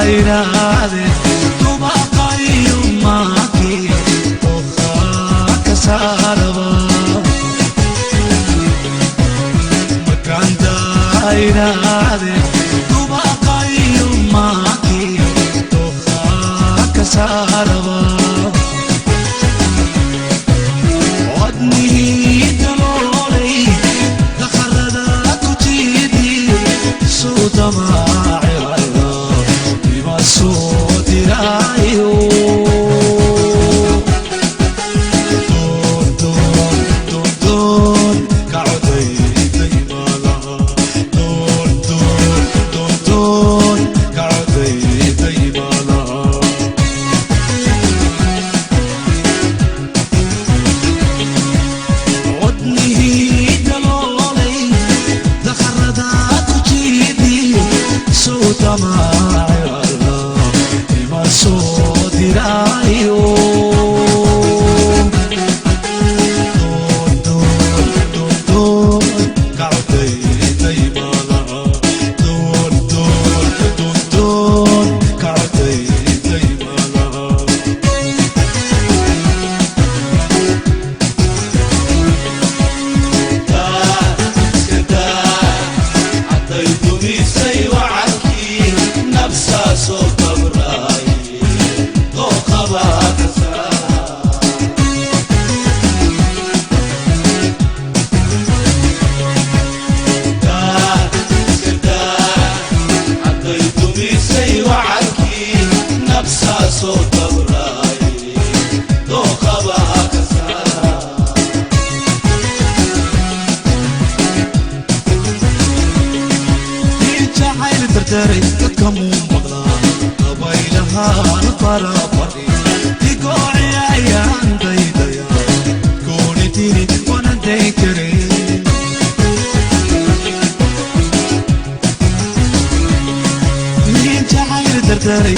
Daayraade dubaqayo maaki doqa ka saaraba. Markaan daayraade dubaqayo maaki doqa ka saaraba. Wadnihii daloolay daqarada ku jiidi suu damaacirayo ima soo diraayo. Doon doon doon doon ka codayday malaha. Doon doon doon doon ka codayday malaha. Wadnihii daloolay daqarada ku jiidi suu damaacirala ima soo diraayo. Doon doon doon doon ka codayday malaha. Doon doon doon doon ka codayday malaha. Hadday dumisay wacadkii nafsaa soo dabraay dooqabaa ka saara. Hadday dumisay wacadkii nafsaa soo dabraay dooqabaa ka saara. Jacayl dardaray dadka muu maqlaa dabaylahaan farabadi digooci ayaan daydaya gooni tiri wanan dayn karin. Jacayl dardaray